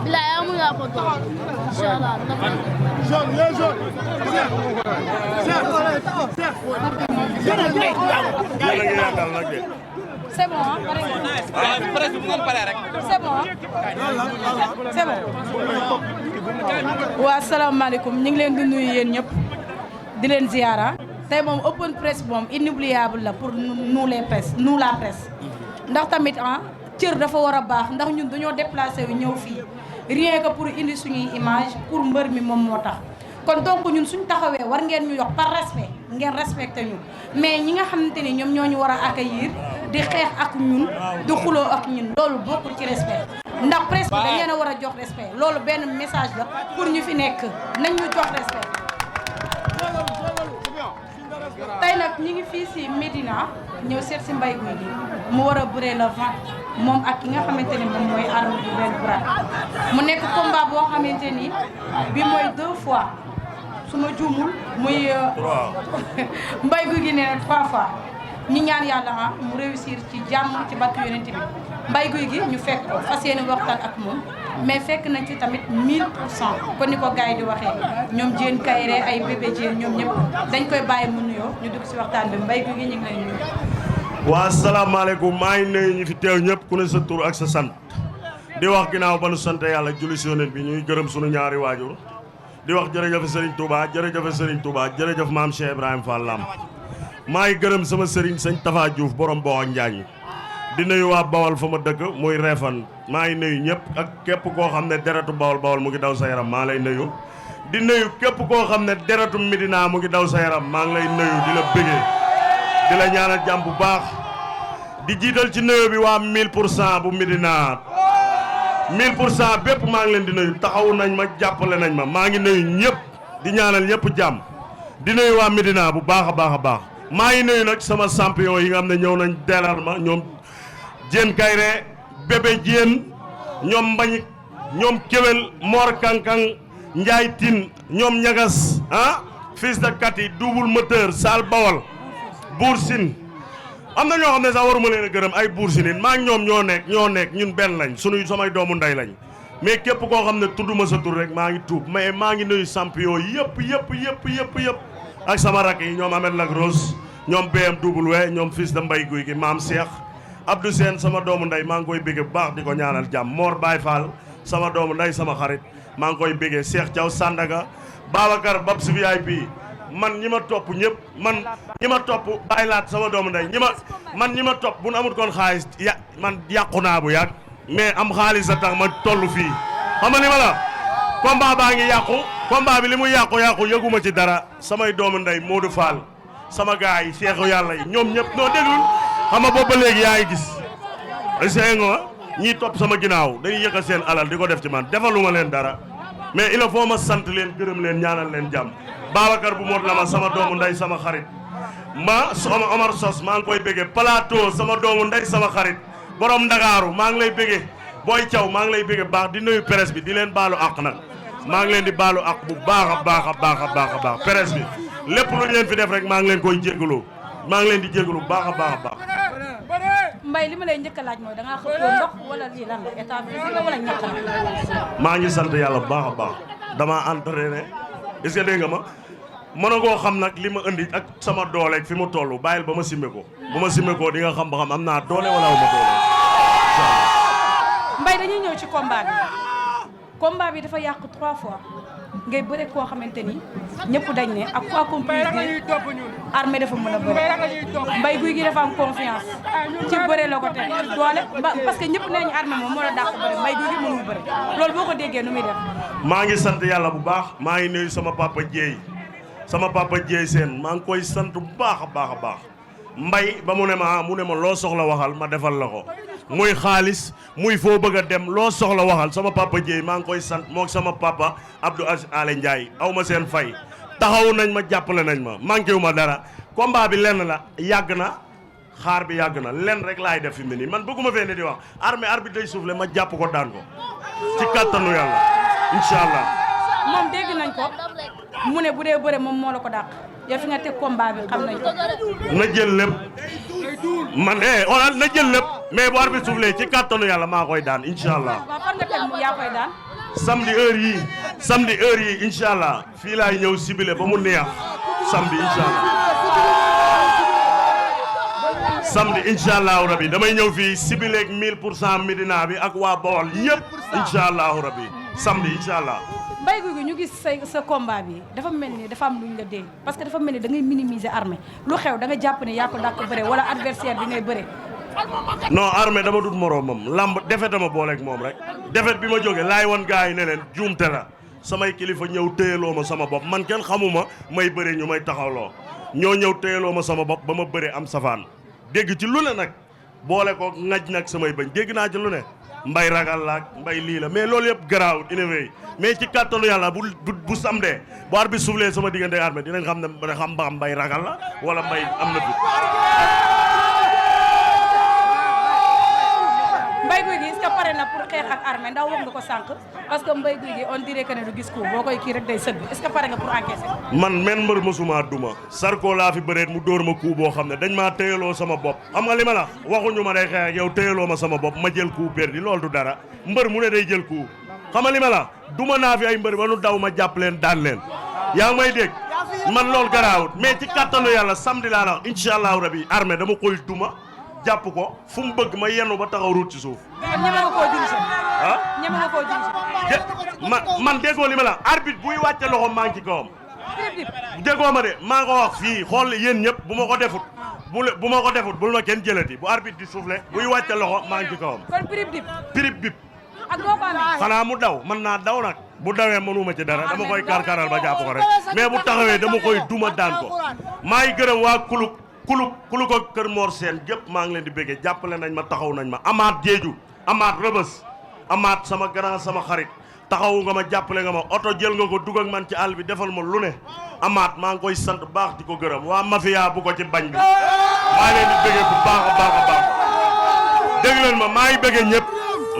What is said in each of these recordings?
Bilaay amul nga photo inshallah c'est bon c'est bon waa asalaamaaleykum ñu ngi leen di nuyu yéen ñëpp di leen ziyaara tey moom open press moom inoubliable la pour nous les presse nous la presse ndax tamit cër dafa war a baax ndax ñun dañoo déplacé yu ñëw fii rien que pour indi suñuy image pour mbër mi moom moo tax kon donc ñun suñ taxawee war ngeen ñu yox par respect ngeen respecté ñu mais ñi nga xamante ni ñoom ñoo ñu war a accueillir di xeex ak ñun di xuloo ak ñun loolu bokkul ci respect ndax presse bi dañ leen a war a jox respect loolu benn message la pour ñu fi nekk nañ ñu jox respect tey nag ñi ngi fii si Médina ñëw seet si Mbaye Gouy Gui mu war a bëree le 20 moom ak ki nga xamante ni moom mooy Armé bu benn bras mu nekk combat boo xamante ni bi mooy 2 fois su ma juumul muy Mbaye Gouy Gui nee na 3 fois ñu ñaan yàlla mu réussir ci jàmm ci barke yonent bi Mbaye Gouy Gui ñu fekk ko fas yéene waxtaan ak moom mais fekk nañ ci tamit 1000% kon ni ko gars yi di waxee ñoom Diène Kaïré ay bébé Diène ñoom ñëpp dañ koy bàyyi mu nuyoo ñu dugg si waxtaan bi Mbaye Gouy Gui ñu ngi lay nuyu. waa asalaamaaleykum maa ngi nuyu ñu fi teew ñëpp ku ne sa tur ak sa sant di wax ginnaaw ba nu sant yàlla julli si yonent bi ñuy gërëm sunu ñaari waajur di wax jërëjëf Serigne Touba jërëjëf Serigne Touba jërëjëf maam Cheikh Ibrahima Fall Lamp maa ngi gërëm sama Serigne sëñ Tafa Diouf borom Boo ak Njaañ di nuyu waa Bawal fa ma dëkk muy Réfane maa ngi nuyu ñëpp ak képp koo xam ne deretu Bawal mu ngi daw sa yaram maa lay nuyu di nuyu képp koo xam ne deretu Médina mu ngi daw sa yaram maa ngi lay nuyu di la bëggee di la ñaanal jàmm bu baax di jiital ci nuyu bi waa 1000% bu Médina 1000% bépp maa ngi leen di nuyu taxawu nañ ma jàppale nañ ma maa ngi nuyu ñëpp di ñaanal ñëpp jàmm di nuyu waa Médina bu baax a baax a baax maa ngi nuyu nag sama champion yi nga xam ne ñëw nañ deelal ma ñoom Diène Kaïré bébé Diène ñoom Mbañik ñoom Kéwél Mor Kankang Ndiaye Tine ñoom Ñagas fils de Kati double moteur Sal Bawal Bour Sine am na ñoo xam ne sax waruma leen a gërëm ay Bour Sine maa ngi ñoom ñoo nekk ñun benn lañ sunuy samay doomu ndey lañ mais képp koo xam ne tudduma sa tur rek maa ngi tuub mais maa ngi nuyu champion yëpp ak sama rak yi ñoom Ahmed Lac Rose ñoom BMW ñoom fils de Mbaye Gouy Gui maam Cheikh Abdou Sène sama doomu ndey maa ngi koy bégge bu baax di ko ñaanal jàmm Mor Baye Fall sama doomu ndey sama xarit maa ngi koy bégge Cheikh Thiaw Sandaga Babacar Babs VIP man ñi ma topp ñëpp man ñi ma topp Baye Laat sama doomu ndey ñi ma topp bu nu amul koon xaalis man yàqu naa bu yàgg mais am xaalis a tax ma toll fii xam nga ni ma la combat baa ngi yàqu combat bi li muy yàqu yëguma ci dara samay doomu ndey Modou Fall sama gars yi Cheikh yàlla yi ñoom ñëpp noo déglul xam nga boobu ba léegi yaa ngi gis essayé nga ñiy topp sama ginnaaw dañuy yëkkat seen alal di ko def ci man defaluma leen dara mais il faut ma sant leen gërëm leen ñaanal leen jàmm Babacar bu mot la ma sama doomu ndey sama xarit sama Omar Sos maa ngi koy béggee plateau sama doomu ndey sama xarit borom Ndakaaru maa ngi lay béggee Boy Thiaw maa ngi lay béggee baax di nuyu presse bi di leen baalu àq nag maa ngi leen di baalu àq bu baax a baax presse bi lépp lu ñu leen fi def rek maa ngi leen koy jégalu maa ngi leen di jégalu bu baax a baax Mbaye li ma lay njëkk a laaj mooy da ngaa xëppoo ndox wala lii lan la état bi la wala ñàkk la. maa ngi sant yàlla bu baax a baax damaa entraîné est-ce que dégg nga ma mën a koo xam nag li ma indi ak sama dooleeg fi mu toll bàyyil ba ma simme ko bu ma simme ko di nga xam ba xam am naa doole wala aw ma doole. Mbaye dañuy ñëw ci combat bi dafa yàq 3 fois ngay bëre koo xamante ni ñëpp dañ ne ak quoi qu'on puisse dire Armé dafa mën a bëre Mbaye Gouy Gui dafa am confiance ci bëre la ko teg doole parce que ñëpp nee nañu Armé moom moo la dàq bëre Mbaye Gouy Gui mënul bëre loolu boo ko déggee nu muy def. maa ngi sant yàlla bu baax maa ngi nuyu sama papa Dieye seen maa ngi koy sant bu baax a baax Mbaye ba mu ne ma loo soxla waxal ma defal la ko muy xaalis muy foo bëgg a dem loo soxla waxal sama papa Dieye maa ngi koy sant moog sama papa Abdou Aziz Ale Ndiaye aw ma seen fay taxaw nañ ma jàppale nañ ma manqué wu ma dara combat bi lenn la yàgg na xaar bi yàgg na lenn rek laay def fi mu ne nii man bëgguma fee ne di wax arbitre day soufflé ma jàpp ko daan ko ci kattanu yàlla incha allah. moom dégg nañ ko mu ne bu dee bëre moom moo la ko dàq yow fi nga teg combat bi xam nañ ko. na jël lépp man xoolal na jël lépp mais bu arbitre soufflé ci kattanu yàlla maa koy daan incha allah. waaw fan nga teg mu yaa koy daan. samedi heure yi incha allah fii laay ñëw sibile ba mu neex samedi incha allah. samedi incha allahu rabi damay ñëw fii sibileeg 1000% Médina bi ak waa Bawol yëpp incha allahu rabi samedi incha allah. Mbaye Gouy Gui ñu gis sa combat bi dafa mel ni dafa am luñ la dee parce que dafa mel ni da ngay minimiser Armé lu xew da nga jàpp ne yaa ko dàq bëre wala adversaire bi ngay bëre. non Armé dama dut moroomam lamb defet dama booleeg moom rek defet bi ma jógee laay wan gars yi ne leen juumte la samay kilifa ñëw téyeloo ma sama bopp man kenn xamuma may bëre ñu may taxawloo ñoo ñëw téyeloo ma sama bopp ba ma bëre am safaan dégg ci lu ne nag boole ko ngaj nag samay bañ dégg naa ci lu ne mbay ragal la mbay lii la mais loolu yëpp garaawut inové mais ci kàttanu yàlla bu samdee bu arbitre bi soufflé sama diggante Armé dinañ xam ne xam ba mbay ragal la wala mbay am na fi. Mbaye Gouy Gui est-ce que pare na pour xeex ak Armé ndax wax nga ko sànq parce que Mbaye Gouy Gui on dirait que ne du gis ko boo koy kii rek day sëgg est-ce que pare nga pour encaisser. man men mbër mosuma duma Sarko laa fi bëreet mu dóor ma coup boo xam ne dañ maa téyaloo sama bopp xam nga li ma la waxuñu ma day xeex ak yow téyaloo ma sama bopp ma jël coup perdi loolu du dara mbër mu ne day jël coup xam nga li ma la duma naa fi ay mbër ba nu daw ma jàpp leen daan leen yaa ngi may dégg man loolu garaawut mais ci kattanu yàlla samedi laa la incha allahu rabi Armé dama koy duma jàpp ko fu mu bëgg ma yenn ba taxaw ruut ci suuf. ñeme nga koo dirigé. ah ñeme nga koo dirigé. man déggoo li ma la arbitre buy wàcce loxo maa ngi ci kawam. déggoo ma de maa ko wax fii xool yéen ñëpp bu ma ko defut bu ma ko defut bul ma kenn jëlati bu arbitre di soufflé buy wàcce loxo maa ngi ci kawam. kon pirip bip. ak boo ko amee. xanaa mu daw mën naa daw nag bu dawee mënuma ci dara dama koy karkaral ba jàpp ko rek mais bu taxawee dama koy duma daan ko maa ngi gërëm waa kulu ko Kër Mor Sène gépp maa ngi leen di béggee jàppale nañ ma taxaw nañ ma amaat jeeju amaat rëbës amaat sama grand sama xarit taxawu nga ma jàppale nga ma oto jël nga ko dugg ak man ci àll bi defal ma lu ne amaat maa ngi koy sant baax di ko gërëm waa mafia bu ko ci bañ bi maa leen di béggee bu baax a baax dégg leen ma maa ngi béggee ñëpp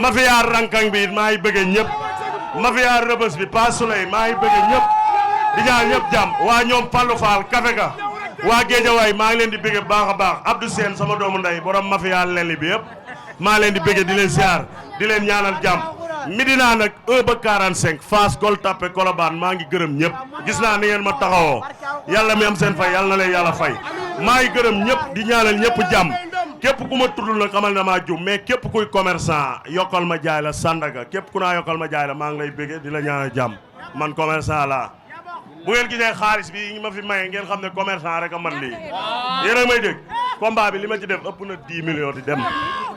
mafia rankang bi maa ngi béggee ñëpp mafia rëbës bi Pa Souley maa ngi béggee ñëpp di ñaan ñëpp jàmm waa ñoom Fallou Fall Café ga waa Géejawaay maa ngi leen di bëgge baax a baax Abdou Sène sama doomu ndey borom mafia lelli bi yëpp maa leen di bëgge di leen siyaar di leen ñaanal jàmm Médina nag 1 ba 45 Fass Gueule Tapée Colobane maa ngi gërëm ñëpp gis naa ni ngeen ma taxawoo yàlla mi am seen fay yàlla na leen yàlla fay maa ngi gërëm ñëpp di ñaanal ñëpp jàmm képp ku ma tuddul nag xamal na maa jum mais képp kuy commerçant yokkal ma jaay la Sandaga képp ku naa yokkal ma jaay la maa ngi lay bëgge di la ñaanal jàmm man commerçant laa bu ngeen gisee xaalis bi ma fi maye ngeen xam ne commerçant rek a man lii yéen a may dégg combat bi li ma ci def ëpp na 10 millions di dem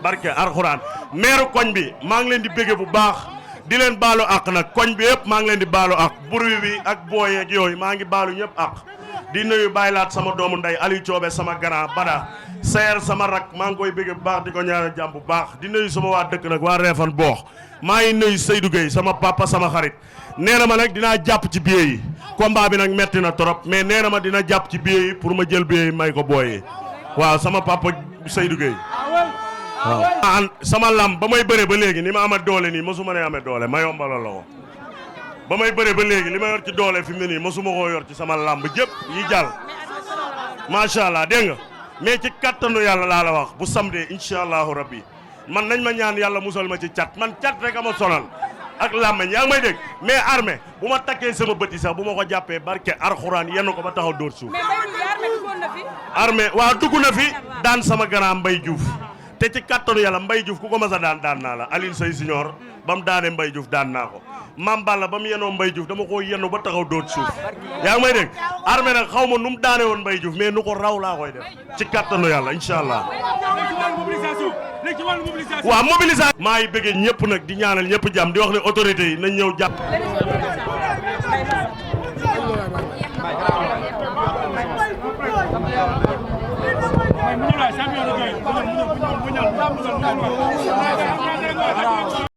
barke Alxuraan meeru koñ bi maa ngi leen di bége bu baax di leen baalu àq nag koñ bi yëpp maa ngi leen di baalu àq bruit bi ak booy ak yooyu maa ngi baalu ñëpp àq di nuyu bàyyilaat sama doomu ndey Aliou Thiobe sama grand Bada Seer sama rak maa ngi koy bége bu baax di ko ñaanal jàmm bu baax di nuyu sama waa dëkk nag waa Réfane boox maa ngi nuyu Seydou Gueye sama papa sama xarit nee na ma nag dinaa jàpp ci billet yi combat bi nag metti na trop mais nee na ma dina jàpp ci billet yi pour ma jël billet yi may ko booyee waaw sama papa Seydou Gueye waaw sama lam ba may bëre ba léegi ni ma amee doole nii mosuma ne amee doole ma yombalal la ko ba may bëre ba léegi li ma yor ci doole fi mu ne nii mosuma koo yor ci sama lamb jëpp yi jàll macha allah dégg nga mais ci kattanu yàlla laa la wax bu samedi incha allahu rabbi man nañ ma ñaan yàlla musal ma ci cat man cat rek a ma sonal ak làmmeñ yaa ngi may dégg mais Armé bu ma takkee sama bët yi sax bu ma ko jàppee barke Alxuraan yenn ko ba taxaw dóor suuf Armé waaw dugg na fi daan sama grand Mbaye Diouf te ci kattanu yàlla Mbaye Diouf ku ko mas a daan naa la Aline Sey Signor ba mu daanee Mbaye Diouf daan naa ko Mame Balla ba mu yenoo Mbaye Diouf dama ko yennu ba taxaw dóor suuf yaa ngi may dégg Armé nag xaw ma nu mu daane woon Mbaye Diouf mais nu ko raw laa koy def ci kattanu yàlla incha allah waaw mobilisation maa ngi bëggee ñëpp nag di ñaanal ñëpp jàmm di wax ne autorité yi nañ ñëw jàpp champion